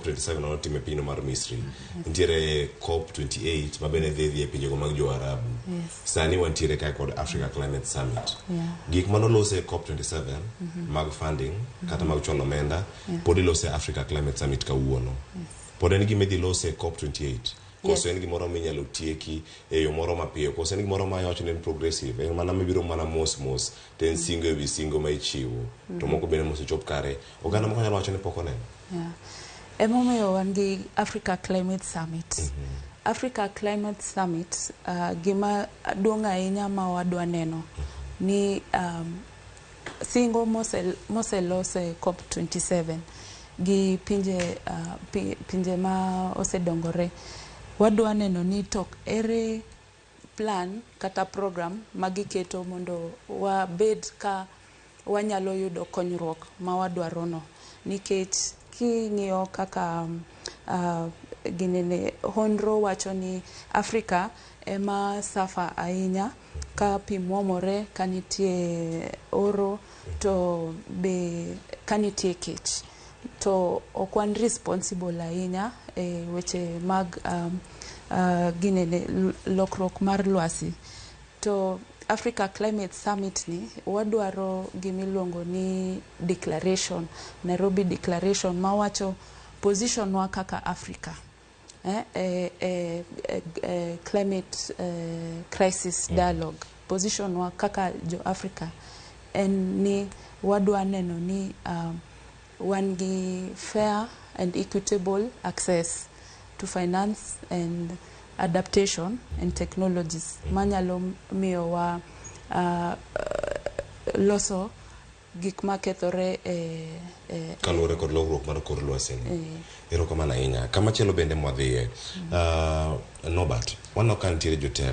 COP27 manotimo e pinyno mar Misri. Nitiere COP28 ma bende dhi dhi e pinjego mag jo-Arabu. Sani wantiere kae kod Africa Climate Summit. Gik manolose e COP27 mag funding kata mag chwalo omenda pod ilose e Africa Climate Summit kawuono. Pod en gima idhi lose e COP28. Koso en gimoro minyalo tieki e yo moro mapiyo. Koso en gimoro ma iwacho ni en progressive. En mana mibiro mana mos mos to en singo ewi singo ma ichiwo. To moko bende mosechop kare. Oganda moko nyalo wacho ni pok oneno. Yeah. Emomiyo wan gi Africa Climate Summit. Africa Climate Summit gima duong' ahinya ma wadwa neno ni singo moselos e COP27 gi pinje, pinje ma osedongore wadwa neno ni to ere plan kata program ma giketo mondo wabed ka wanyalo yudo konyruok ma wadwaro no nikech king'iyo kaka ginene honro wacho ni Afrika ema suffer ahinya ka pi muomore ka nitie oro to be ka nitie kech to ok wan responsible ahinya e weche mag ginene lokruok mar lwasi to Africa Climate Summit ni wadwaro gimiluongo ni declaration, Nairobi Declaration mawacho position wa kaka Africa e climate crisis dialogue. Position wa kaka jo Africa en ni wadwa neno ni wan gi fair and equitable access to finance and adaptation and technologies manyalo miyowa loso gik makethore e Kaluwore kod lokruok mar kor lwasi ni. Erokamano ahinya. Kamachielo bende mwadhiye, Norbert, waneno ka nitiere jotelo